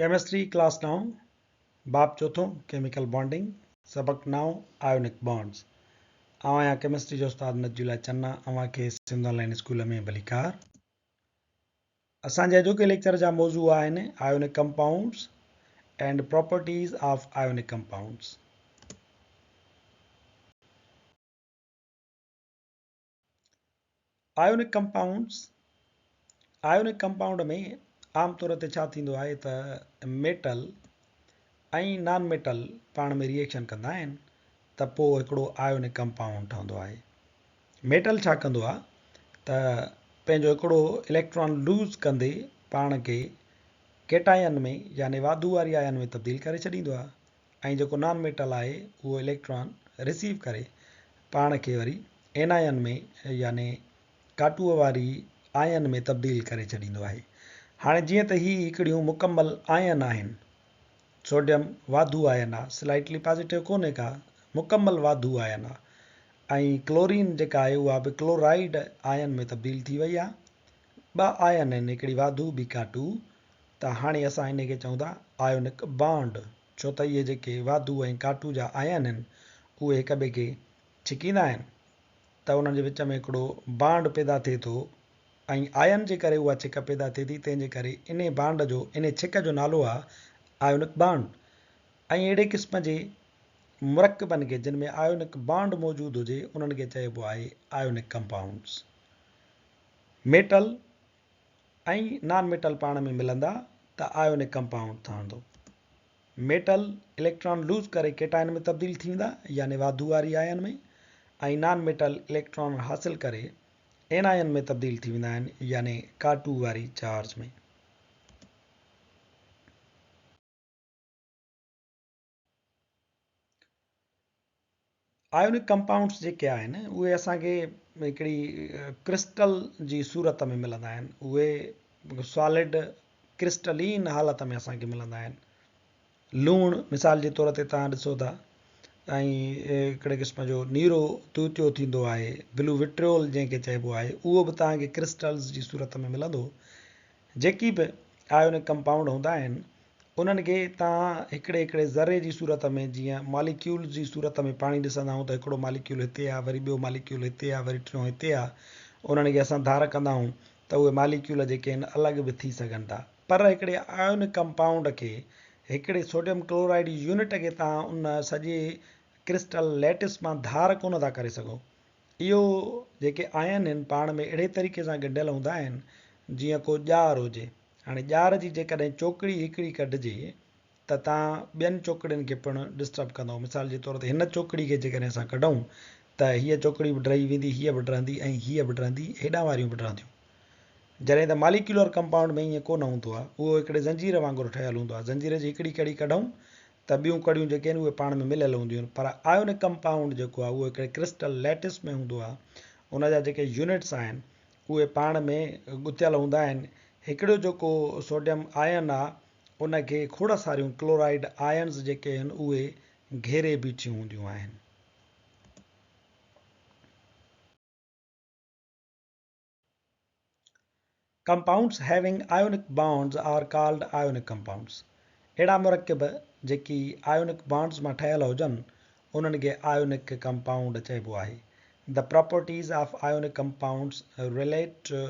Chemistry class نائون، باب چوٿون، chemical bonding, سبق نائون، آيونڪ بانڊز. آئون آهيان ڪيمسٽري جو استاد نجي الله چنا، اوهان کي سنڌ آن لائين اسڪول ۾ ڀليڪار. اسان جي اڄوڪي ليڪچر جا موضوع آهن ionic compounds and properties of ionic compounds. Ionic compounds, ionic compound ۾ عام طور تي ڇا ٿيندو آهي ته ميٽل ۽ نان ميٽل پاڻ ۾ ريئيڪشن ڪندا آهن ته پوء هڪڙو آيونڪ ڪمپائونڊ ٺهندو آهي. ميٽل ڇا ڪندو آهي ته پنهنجو هڪڙو اليڪٽران لوز ڪندي پاڻ کي ڪيٽائن ۾ يعني واڌو واري آئن ۾ تبديل ڪري ڇڏيندو آهي ۽ جيڪو نان ميٽل آهي اهو اليڪٽران رسيو ڪري پاڻ کي وري اينائن ۾ يعني ڪاٽوء واري آئن ۾ تبديل ڪري ڇڏيندو آهي. هاڻي جيئن ته هي هڪڙيون مڪمل آئن آهن، سوڊيم واڌو آئن آ، سلائٽلي پازيٽو ڪونهي ڪا، مڪمل واڌو آئن آ ۽ ڪلورين جيڪا آهي اها به ڪلورائيڊ آئن ۾ تبديل ٿي وئي آ. ٻه آئن آهن هڪڙي واڌو ٻي ڪاٽو ته هاڻي اسان انهي کي چئون ٿا آيونڪ بانڊ، ڇو ته اهي جيڪي واڌو ۽ ڪاٽو جا آئن آهن، اهي هڪ ٻئي کي ڇڪيندا آهن ته انهن جي وچ ۾ هڪڙو بانڊ پيدا ٿئي ٿو ۽ آئن جي ڪري اها ڇڪ پيدا ٿئي ٿي، تنهن جي ڪري انهي بانڊ جو، انهي ڇڪ جو نالو آهي آيونڪ بانڊ ۽ اهڙي قسم جي مرڪبن کي جن ۾ آيونڪ بانڊ موجود هجي، انهن کي چئبو آهي ionic compounds. Metal ۽ non metal پاڻ ۾ ملندا ته آيونڪ ڪمپائونڊ ٺهندو. ميٽل اليڪٽران لوز ڪري ڪيٽائن ۾ تبديل ٿي ويندا يعني واڌو واري آئن ۾ ۽ نان ميٽل اليڪٽران حاصل ڪري اينائن ۾ تبديل ٿي ويندا آهن يعني ڪاٽو واري چارج ۾. آيونڪ ڪمپائونڊس جيڪي آهن اهي اسان کي هڪڙي ڪرسٽل جي صورت ۾ ملندا آهن، اهي سالڊ ڪرسٽلين حالت ۾ اسان کي ملندا آهن. لوڻ مثال جي طور تي توهان ڏسو ٿا ۽ هڪڙي قسم جو نيرو توتيو ٿيندو آهي، بلو وٽريول جنهن کي چئبو آهي، اهو به توهان کي ڪرسٽلز جي صورت ۾ ملندو. جيڪي به آيونڪ ڪمپائونڊ هوندا آهن انهن کي توهان هڪڙي هڪڙي ذري جي صورت ۾ جيئن ماليڪيولز جي صورت ۾ پاڻي ڏسندا آهيون ته هڪڙو ماليڪيول هتي آهي وري ٻيو ماليڪيول هتي آهي وري ٽيون هتي آهي انهن کي اسان ڌار ڪندا آهيون ته اهي ماليڪيول جيڪي آهن الڳ به ٿي سگهن ٿا پر هڪڙي آيونڪ ڪمپائونڊ کي هڪڙي سوڊيم ڪلورائيڊ يونٽ کي توهان ان سڄي ڪرسٽل ليٽس مان ڌار ڪونه ٿا ڪري سگهو اهو جيڪي آئن آهن پاڻ ۾ اهڙي طريقي سان ڳنڍيل هوندا آهن جيئن ڪو ڄار هجي هاڻي ڄار جي جيڪڏهن چوڪڙي هڪڙي ڪڍجي ته توهان ٻين چوڪڙين کي پڻ ڊسٽرب ڪندؤ. مثال جي طور تي هن چوڪڙي کي جيڪڏهن اسان ڪڍون ته هيء چوڪڙي به ڊهي ويندي، هيء به ڊهندي ۽ هيء به ڊهندي، هيڏانهن واريون به ڊهنديون. جڏهن ته ماليڪيولر ڪمپائونڊ ۾ ائين ڪو نه هوندو آهي. اهو هڪڙي زنجير وانگر ٺهيل هوندو آهي. زنجير جي هڪڙي ڪڙي ڪڍون ته ٻيون ڪڙيون جيڪي آهن اهي پاڻ ۾ مليل هونديون آهن. پر آيونڪ ڪمپائونڊ جيڪو آهي اهو هڪڙي ڪرسٽل ليٽس ۾ هوندو آهي. ان جا جيڪي يونٽس آهن اهي پاڻ ۾ ڳتيل هوندا آهن. هڪڙو جيڪو سوڊيم آئن آ ان کي کوڙ ساريون ڪلورائيڊ آئنز جيڪي آهن اهي گهيري بيٺيون هونديون آهن. Compounds having ionic bonds are called ionic compounds. اهڙا مرڪب جيڪي آيونڪ بانڊز مان ٺهيل هجن انهن کي آيونڪ ڪمپائونڊ چئبو آهي. The properties of ionic compounds relate to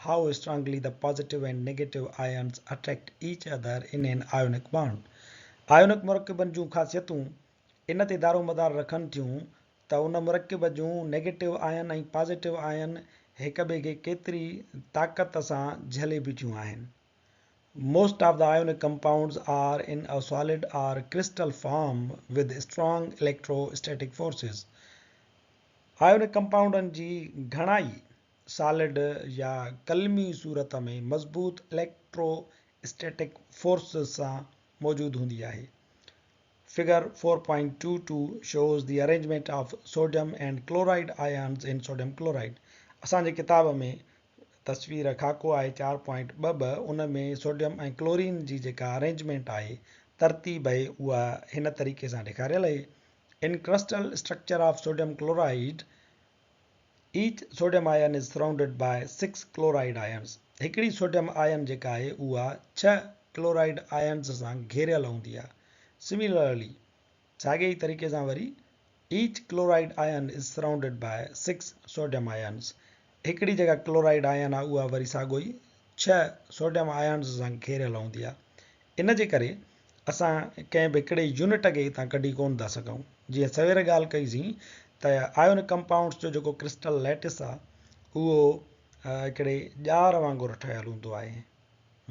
how strongly the positive and negative ions attract each other in an ionic bond. Ionic مرڪبن جون خاصيتون ان تي دارومدار رکن ٿيون ته ان مرڪب جون نيگيٽو آئن ۽ پازيٽو آئن هڪ ٻئي کي ڪيتري طاقت سان جهلي بيٺيون آهن. Most of the ionic compounds are in a solid or crystal form with strong electrostatic forces. Ionic ڪمپائونڊن جي گهڻائي سالڊ يا قلمي صورت ۾ مضبوط اليڪٽرو اسٽيٽڪ فورسز سان موجود هوندي آهي. Figure 4.22 shows the arrangement of sodium and chloride ions in sodium chloride. اسان جي ڪتاب ۾ تصوير خاڪو آهي 4.22 ان ۾ سوڊيم ۽ ڪلورين جي جيڪا ارينجمينٽ آهي، ترتيب اهي، اها هن طريقي سان ڏيکاريل اهي، In crystal structure of sodium chloride, each sodium ion is surrounded by six chloride ions. هڪڙي سوڊيم آئن جيڪا آهي اها ڇهه ڪلورائيڊ آئنز سان گهيريل هوندي آهي. سميلرلي ساڳئي ئي طريقي سان وري Each chloride ion is surrounded by six sodium ions هڪڙي جيڪا ڪلورائيڊ آئن آهي اها وري ساڳيو ئي ڇهه سوڊيم آئنز سان گهيريل هوندي آهي. ان جي ڪري اسان ڪنهن به هڪڙي يونٽ کي هتان ڪڍي ڪونه ٿا سگهون. جيئن سوير ڳالهه ڪئي سين ته آئونڪ ڪمپائونڊس جو جيڪو ڪرسٽل ليٽس آهي اهو هڪڙي ڄار وانگر ٺهيل هوندو آهي،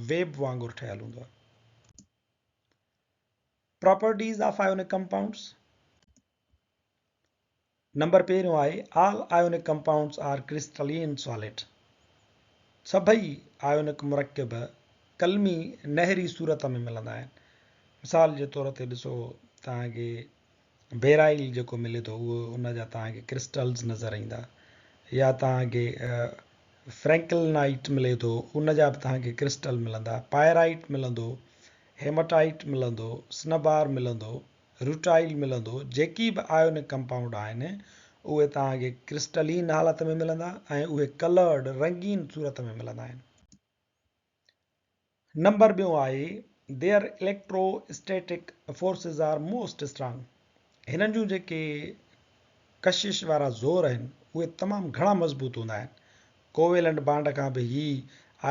ويب وانگر ٺهيل هوندو آهي. Properties of ionic compounds, number پهريون آهي All ionic compounds are crystalline solid سڀئي آئونڪ مرڪب قلمي نهري صورت ۾ ملندا آهن. مثال جي طور تي ڏسو توهان کي بيرائل جيڪو ملي ٿو اهو ان جا توهان کي ڪرسٽلز نظر ايندا يا توهان کي فرينڪلنائٽ ملي ٿو ان جا به توهان کي ڪرسٽل ملندا، پائرائٽ ملندو، هيماٽائيٽ ملندو، سنبار ملندو، روٽائيل ملندو، جيڪي به آئيونڪ ڪمپائونڊ آهن اهي توهان کي ڪرسٽلين حالت ۾ ملندا ۽ اهي ڪلرڊ، رنگين، صورت ۾ ملندا آهن. نمبر ٻيون آهي Their electrostatic forces are most strong هنن جون جيڪي ڪشش وارا زور آهن اهي تمام گهڻا مضبوط هوندا آهن. ڪوويلنٽ بانڊ کان به هي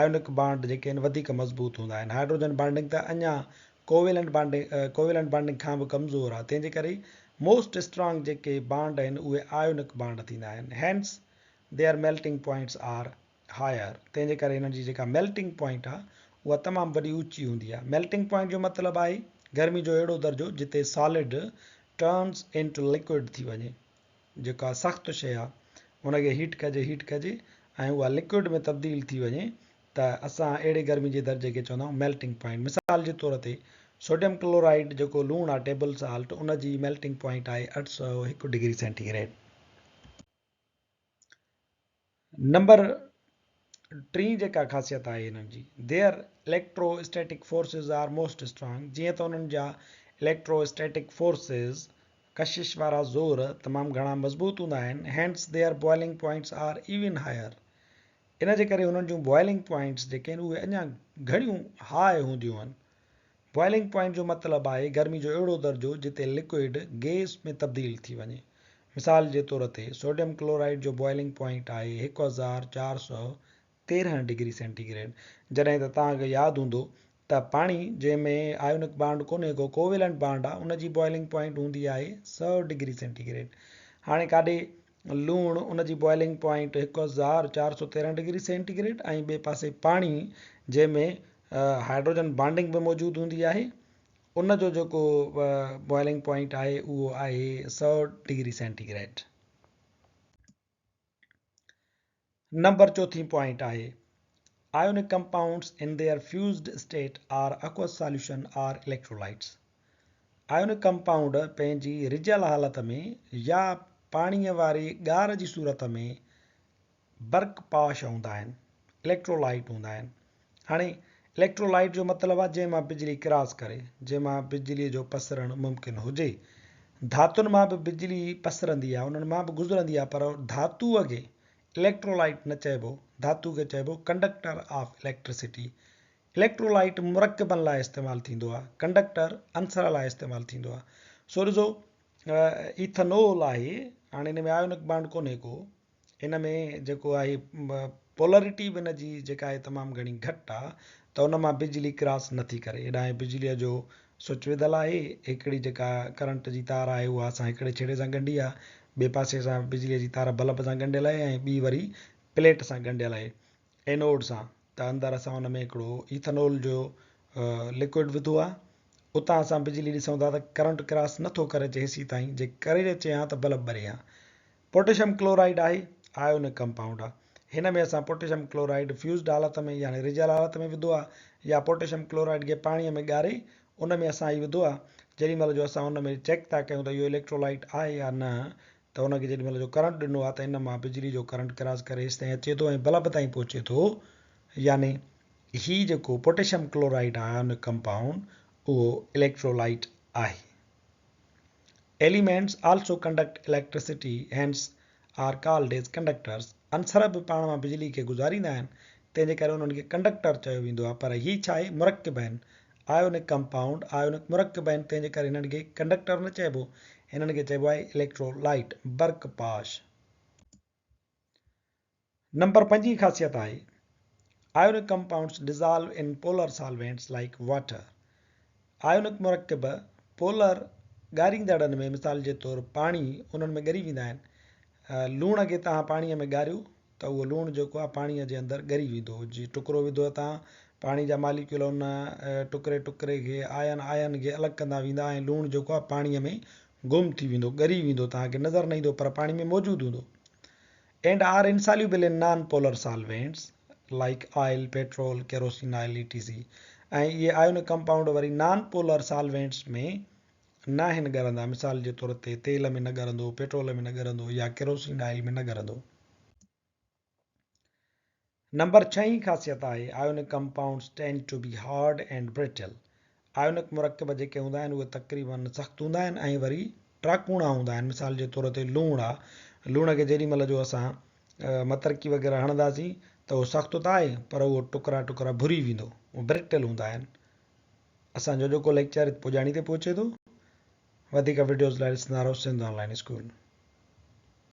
آئيونڪ بانڊ جيڪي آهن وڌيڪ مضبوط هوندا آهن. هائيڊروجن بانڊنگ ته اڃا ڪوويلنٽ بانڊنگ ڪوويلنٽ بانڊنگ کان به ڪمزور آهي تنهن جي ڪري موسٽ اسٽرانگ جيڪي بانڊ آهن اهي آئيونڪ بانڊ ٿيندا آهن Hence their melting points are higher تنهن جي ڪري هنن جي جيڪا ميلٽنگ پوائنٽ آهي اها تمام وڏي اوچي هوندي آهي. ميلٽنگ پوائنٽ جو مطلب آهي گرمي جو اهڙو درجو جتي سالڊ ٽرنز انٽو لڪوئڊ ٿي وڃي. جيڪا سخت شيء آ ان کي هيٽ ڪجي هيٽ ڪجي ۽ اها لڪوئڊ ۾ تبديل ٿي وڃي ته اسان اهڙي گرمي جي درجي کي چوندا آهيون ميلٽنگ پوائنٽ مثال جي طور تي سوڊيم ڪلورائيڊ جيڪو لوڻ آ ٽيبل سالٽ ان جي ميلٽنگ پوائنٽ آهي 801 ڊگري سينٽي گريڊ. نمبر ٽين جيڪا خاصيت آهي هنن جي Their electrostatic forces are most strong جيئن ته انهن جا اليڪٽرو اسٽيٽڪ فورسز، ڪشش وارا زور، تمام گهڻا مضبوط هوندا آهن Hence their boiling points are even higher ان جي ڪري هنن جون بوائلنگ پوائنٽس جيڪي آهن اهي اڃا گهڻيون هاء هونديون آهن. بوائلنگ پوائنٽ جو مطلب آهي گرمي جو اهڙو درجو جتي لڪوئڊ گيس ۾ تبديل ٿي وڃي. مثال جي طور تي سوڊيم ڪلورائيڊ جو بوائلنگ پوائنٽ آهي 1413 ڊگري سينٽي گريڊ جڏهن ته توهان کي ياد هوندو ته پاڻي جنهن ۾ آئيونڪ بانڊ ڪونهي ڪو ڪوويلنٽ بانڊ آهي ان جي بوائلنگ پوائنٽ هوندي آهي 100 ڊگري سينٽي گريڊ. هاڻي ڪاڏي لوڻ ان جي boiling point 1413 degree centi grade ۽ ٻئي پاسي پاڻي جنهن ۾ هائيڊروجن بانڊنگ به موجود هوندي آهي ان جو جيڪو بوائلنگ پوائنٽ آهي اهو آهي 100 ڊگري سينٽي گريڊ. نمبر چوٿين پوائنٽ آهي Ionic compounds in their fused state are aqueous solution or electrolytes. Ionic compound پنهنجي رجيل حالت ۾ يا پاڻيء واري ڳار جي صورت ۾ برق پاش هوندا آهن، اليڪٽرولائيٽ هوندا آهن. هاڻي اليڪٽرولائيٽ جو مطلب آهي جنهن مان بجلي ڪراس ڪري، جنهن مان بجليء جو پسرڻ ممڪن هجي. ڌاتن مان به بجلي پسرندي آهي، انهن مان به گذرندي آهي پر ڌاتوء کي اليڪٽرولائيٽ نه چئبو، ڌاتو کي چئبو ڪنڊڪٽر آف اليڪٽرسٽي. اليڪٽرولائيٽ مرڪبن لاء استعمال ٿيندو آهي، ڪنڊڪٽر عنصر لاء استعمال ٿيندو آهي. سو ڏسو ايٿنول آهي، هاڻي ان ۾ آيونڪ بانڊ ڪونهي ڪو، ان ۾ جيڪو آهي پولرٽي به ان جي جيڪا آهي تمام گهڻي گهٽ آهي ته ان مان بجلي ڪراس نٿي ڪري. هيڏانهن بجليء جو سوئچ وڌل آهي، هڪڙي جيڪا ڪرنٽ جي تار آهي اها اسان هڪڙي ڇيڙي سان ڳنڍي آهي، ٻئي پاسي سان بجليء جي تار بلب سان ڳنڍيل آهي ۽ ٻي وري پليٽ سان ڳنڍيل آهي اينوڊ سان ته اندر اسان ان ۾ هڪڙو ايٿانول جو لڪوئڊ وڌو آهي اتان اسان بجلي ڏسون ٿا ته ڪرنٽ ڪراس نٿو ڪري اچي هيسيتائين جي ڪري اچي ها ته بلب ٻري ها. پوٽيشم ڪلورائيڊ آهي آئيونڪ ڪمپائونڊ آهي. هن ۾ اسان پوٽيشم ڪلورائيڊ فيوزڊ حالت ۾ يعني رجيل حالت ۾ وڌو آهي يا پوٽيشم ڪلورائيڊ کي پاڻيء ۾ ڳاري ان ۾ اسان هي وڌو آهي. جيڏي مهل جو اسان ان ۾ چيڪ ٿا ڪيون ته اهو اليڪٽرولائيٽ آهي يا نه ته ان کي جيڏي مهل جو ڪرنٽ ڏنو آهي ته ان مان بجلي جو ڪرنٽ ڪراس ڪري هيستائين اچي ٿو ۽ بلب تائين پهچي ٿو يعني هي جيڪو پوٽيشم ڪلورائيڊ آهي آئيونڪ ڪمپائونڊ اهو اليڪٽرولائيٽ آهي. Elements also conduct electricity hence are called as conductors عنصر به پاڻ مان بجلي کي گذاريندا آهن تنهن جي ڪري انهن کي ڪنڊڪٽر چيو ويندو آهي پر هي ڇا آهي مرڪب آهن آيونڪ ڪمپائونڊ آيونڪ مرڪب آهن تنهن جي ڪري هنن کي ڪنڊڪٽر نه چئبو، هنن کي چئبو آهي اليڪٽرولائٽ، برق پاش. نمبر پنجين خاصيت آهي ionic compounds dissolve in polar solvents like water. Ionic مرڪب پولر ڳاريندڙن ۾ مثال جي طور پاڻي انهن ۾ ڳري ويندا آهن. لوڻ کي توهان پاڻيء ۾ ڳاريو ته اهو لوڻ جيڪو آهي پاڻيء جي اندر ڳري ويندو. جي ٽڪرو وڌو اتان پاڻي جا ماليڪيول ان ٽڪري ٽڪري کي آئن آئن کي الڳ ڪندا ويندا ۽ لوڻ جيڪو آهي پاڻيء ۾ گم ٿي ويندو، ڳري ويندو، توهان کي نظر نه ايندو پر پاڻي ۾ موجود هوندو. And are insoluble in non polar solvents like oil, petrol, kerosene oil etc ۽ اهي آئيونڪ ڪمپائونڊ وري نان پولر سالوينٽس ۾ ناهن ڳرندا مثال جي طور تي تيل ۾ نه ڳرندو، پيٽرول ۾ نه ڳرندو يا ڪيروسين آئل ۾ نه ڳرندو. نمبر ڇهين خاصيت آهي ionic compounds tend to be hard and brittle ionic مرڪب جيڪي هوندا آهن اهي تقريبن سخت هوندا آهن ۽ وري ٽاڪوڻا هوندا آهن مثال جي طور تي لوڻ آ لوڻ کي جيڏي مهل جو اسان مترڪي وغيره هڻنداسين ته اهو سخت ته آهي پر اهو ٽڪرا ٽڪرا ڀري ويندو برٽل هوندا آهن اسان جو اڄوڪو ليڪچر پڄاڻي تي پهچي ٿو وڌيڪ وڊيوز لاء ڏسندا رهو سنڌ آن لائن اسڪول.